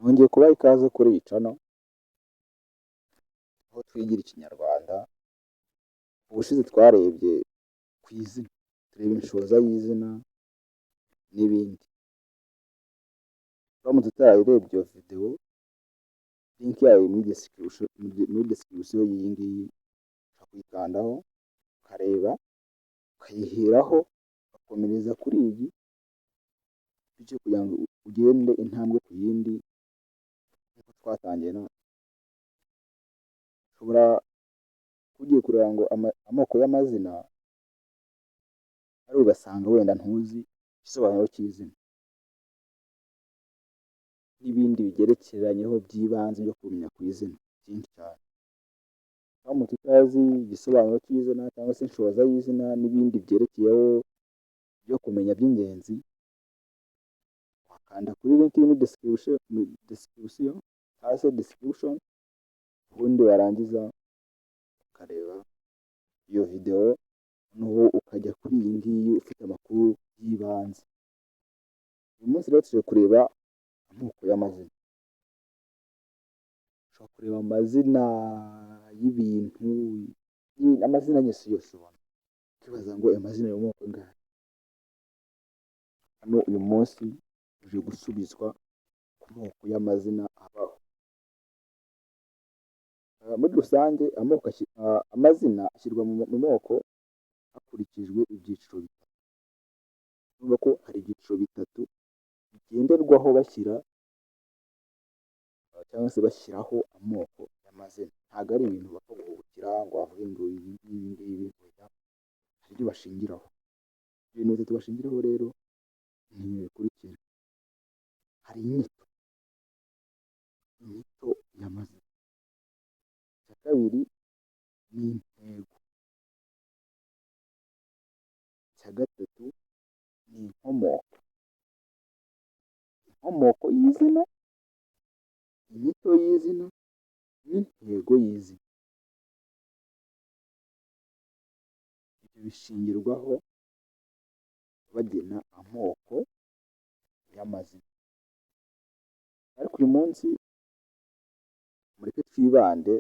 Nongeye kubaha ikaze kuri iyi channel, aho twigira Ikinyarwanda. Ubushize twarebye ku izina, tureba inshoza y'izina n'ibindi. Uramutse utarayirebye iyo video, link yayo iri muri description y'iyi ngiyi, ushobora kuyikandaho ukareba, ukayiheraho ugakomereza kuri iyi, bityo kugira ngo ugende intambwe ku yindi nk'uko twatangiye natwe. Ushobora ugiye kureba ngo amoko y'amazina, ariko ugasanga wenda ntuzi igisobanuro cy'izina n'ibindi bigerekeranyeho by'ibanze byo kumenya ku izina byinshi cyane. Uramutse utazi igisobanuro cy'izina cyangwa se inshoza y'izina n'ibindi byerekeyeho byo kumenya by'ingenzi, wakanda kuri link iri muri description cyangwa se description, ubundi warangiza ukareba iyo video, noneho ukajya kuri iyi ngiyi ufite amakuru y'ibanze. Uyu munsi rero tugiye kureba amoko y'amazina. Ushobora kureba amazina y'ibintu, amazina yose yose ubona, ukibaza ngo aya mazina yo mu moko angahe? Hano uyu munsi uje gusubizwa ku moko y'amazina abaho. Muri rusange amoko amazina ashyirwa mu moko hakurikijwe ibyiciro bitatu. Urumva ko hari ibyiciro bitatu bigenderwaho bashyira cyangwa se bashyiraho amoko y'amazina. Ntabwo ari ibintu bapfa guhubukira ngo bavuge ngo ibi ngibi ngibi, oya, hari ibyo bashingiraho. Ibintu bitatu bashingiraho rero ni ibi bikurikira: hari inyito, inyito y'amazina. Icya kabiri ni intego. Icya gatatu ni inkomoko. Inkomoko y'izina, inyito y'izina n'intego y'izina. Ibyo bishingirwaho bagena amoko y'amazina. Ariko uyu munsi mureke twibande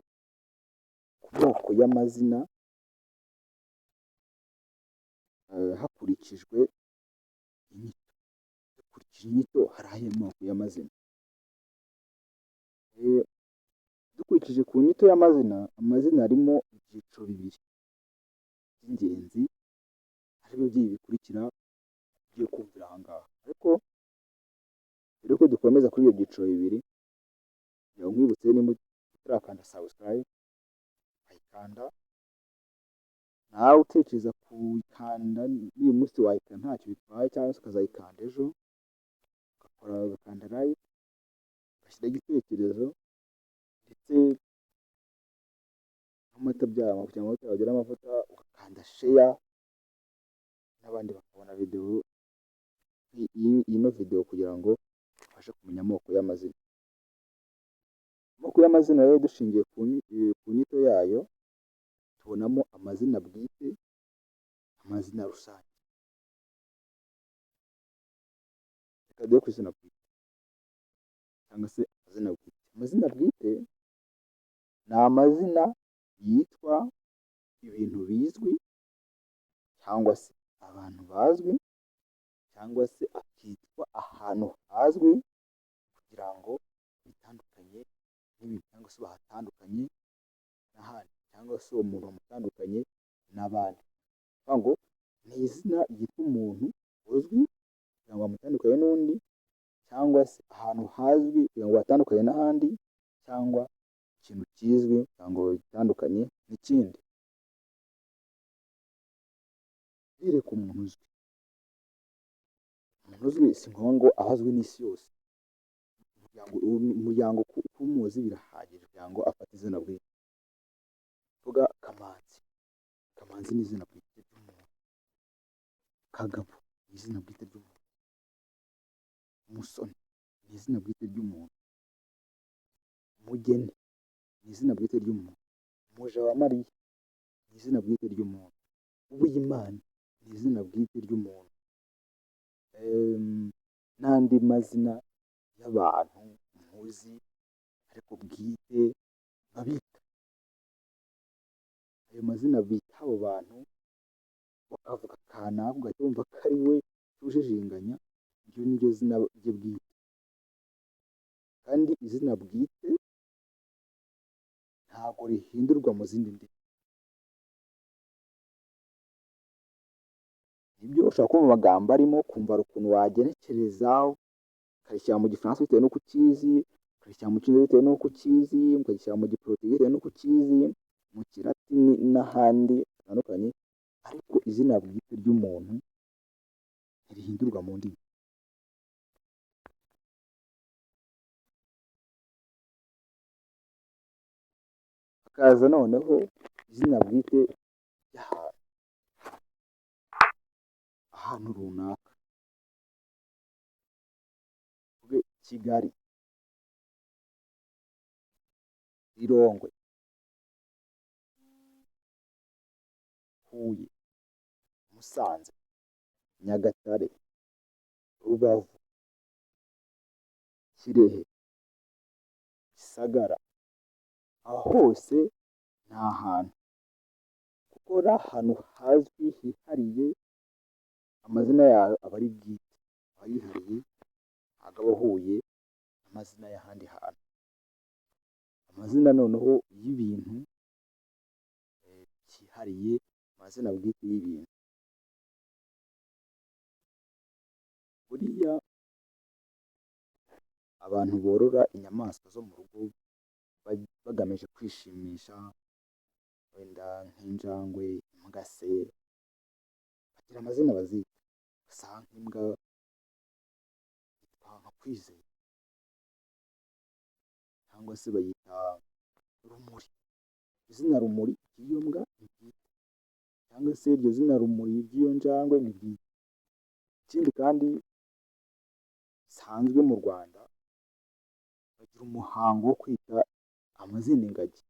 ku moko y'amazina hakurikijwe inyito. Dukurikije inyito, hari ayahe moko y'amazina? Dukurikije ku nyito y'amazina, amazina arimo ibyiciro bibiri by'ingenzi, aribyo by'ibi bikurikira tugiye kumvira aha ngaha. Ariko mbere yuko dukomeza kuri ibyo byiciro bibiri, kugira ngo nkwibutse, nimba utarakanda subscribe wayikanda, nawe utekereza kuyikanda n'uyu munsi wayikanda, ntacyo bitwaye, cyangwa se ukazayikanda ejo, ugakora ugakanda like, ugashyiraho igitekerezo, ndetse n'amata byaba kugira ngo amavuta bagire amavuta, ugakanda share n'abandi bakabona video ino video kugira ngo ubashe kumenya amoko y'amazina. Amoko y'amazina rero, dushingiye ku nyito yayo, tubonamo amazina bwite, amazina rusange. Reka duhere ku izina bwite cyangwa se amazina bwite. Amazina bwite ni amazina yitwa ibintu bizwi cyangwa se abantu bazwi, cyangwa se akitwa ahantu hazwi kugira ngo bitandukanye n'ibintu, cyangwa se bahatandukanye n'ahandi, cyangwa se uwo muntu bamutandukanye n'abandi. Ni ukuvuga ngo ni izina ryitwa umuntu uzwi kugira ngo bamutandukanye n'undi, cyangwa se ahantu hazwi kugira ngo batandukanye n'ahandi, cyangwa ikintu kizwi kugira ngo bagitandukanye n'ikindi. Duhereye ku muntu uzwi. Umuntu uzwi si ngombwa ngo abe azwi n'isi yose. Umuryango kuwumuzi birahagije kugira ngo afate izina bwite. Vuga Kamanzi. Kamanzi ni izina bwite ry'umuntu. Kagabo ni izina bwite ry'umuntu. Musoni ni izina bwite ry'umuntu. Mugeni ni izina bwite ry'umuntu. Mujawamariya ni izina bwite ry'umuntu. Uwimana ni izina bwite ry'umuntu. N'andi mazina y'abantu muzi. uzi ariko bwite babita. Ayo mazina bita abo bantu, bakavuga kanaka ugahita wumva ko ari we ujijinganya, iryo ni ryo zina rye bwite. Kandi izina bwite ntabwo rihindurwa mu zindi ndimi. Nibyo, ushobora kumva amagambo arimo, ukumva hari ukuntu wagenekereza, ukarishyira mu Gifaransa bitewe n'uko ukizi, ukarishyira mu Cyongereza bitewe n'uko ukizi, ukagishyira mu Giporotugezi bitewe n'uko ukizi, mu Kilatini n'ahandi hatandukanye, ariko izina bwite ry'umuntu ntirihindurwa mu ndimi. Hakaza noneho izina bwite ry'ahantu, ahantu runaka. Tuvuge Kigali, Lilongwe, Huye, Musanze, Nyagatare, Rubavu, Kirehe, Gisagara. Aho hose ni ahantu, kuko ari ahantu hazwi hihariye, amazina yayo aba ari bwite, aba yihariye, ntabwo aba ahuye n'amazina y'ahandi hantu. Amazina noneho y'ibintu byihariye, amazina bwite y'ibintu. Buriya abantu borora inyamaswa zo mu rugo bagamije kwishimisha, wenda nk'injangwe, imbwa se, bagira amazina bazita. Ugasanga nk'imbwa yitwa nka Kwizera cyangwa se bayita Rumuri. Izina Rumuri ry'iyo mbwa ni bwite, cyangwa se iryo zina Rumuri ry'iyo njangwe ni bwite. Ikindi kandi bisanzwe mu Rwanda, bagira umuhango wo kwita amazina ingagi.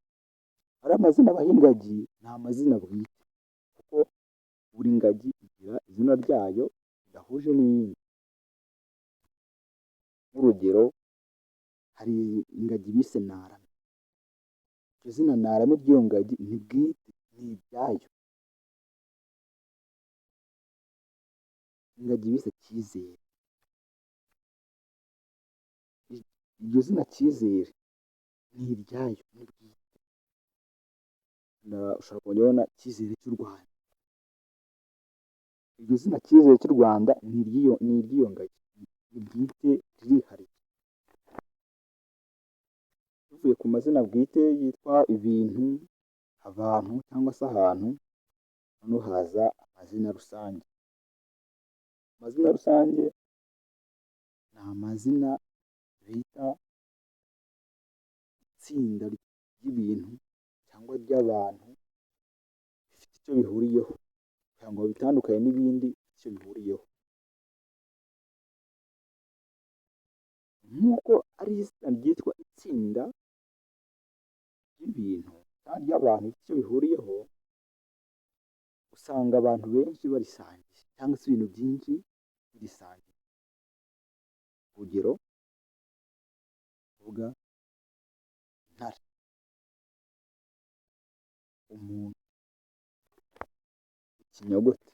Ariya mazina baha ingagi ni amazina bwite, kuko buri ngagi igira izina ryayo ridahuje n'iyindi. Nk'urugero, hari ingagi bise Narame. Iryo zina Narame ry'iyo ngagi ni bwite, ni iryayo. Ingagi bise Cyizere. Iryo zina Cyizere ni iryayo, ni bwite. Ushobora kujya ubona Cyizere cy'u Rwanda. Iryo zina Cyizere cy'u Rwanda ni iry'iyo ngagi, ni bwite, ririhariye. Tuvuye ku mazina bwite yitwa ibintu, abantu cyangwa se ahantu, noneho haza amazina rusange. Amazina rusange ni amazina bita itsinda ry'ibintu cyangwa ry'abantu bifite icyo bihuriyeho, kugira ngo babitandukanye n'ibindi bifite icyo bihuriyeho. Nk'uko ari izina ryitwa itsinda ry'ibintu cyangwa ry'abantu bifite icyo bihuriyeho, usanga abantu benshi barisangiye cyangwa se ibintu byinshi birisangiye. Urugero, tuvuga intare, umuntu, ikinyogote,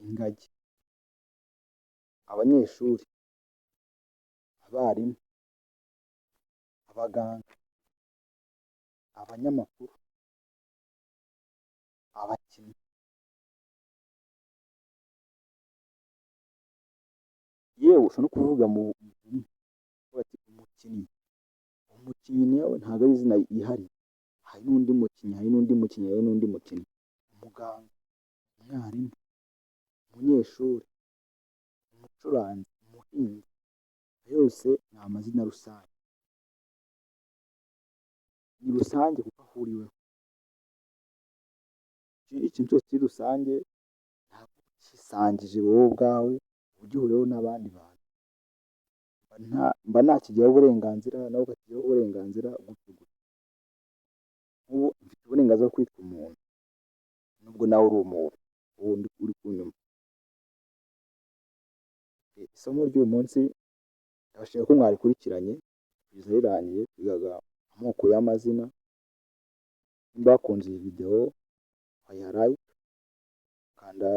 ingagi, abanyeshuri, abarimu, abaganga, abanyamakuru, abakinnyi. Yewe ushobora no kuvuga mu bumwe bati umukinnyi. Umukinnyi nawe ntabwo ari izina yihariye, hari n'undi mukinnyi, hari n'undi mukinnyi, hari n'undi mukinnyi. Umuganga, umwarimu, umunyeshuri, umucuranzi, umuhinzi, yose ni amazina rusange. Ni rusange kuko ahuriweho. Ikintu cyose kiri rusange ntabwo ukisangije wowe ubwawe, uba ugihuriyeho n'abandi bantu. Mba nakigiraho uburenganzira, nawe ukakigiraho uburenganzira, gutyo gutyo. Nk'ubu mfite uburenganzira bwo kwitwa umuntu, nubwo nawe uri umuntu, wowe uri kunyumva. Isomo ry'uyu munsi Ndabashimiye ko mwarikurikiranye kugeza rirangiye. Twigaga amoko y'amazina. Nimba wakunze iyi video, wayiha like, kanda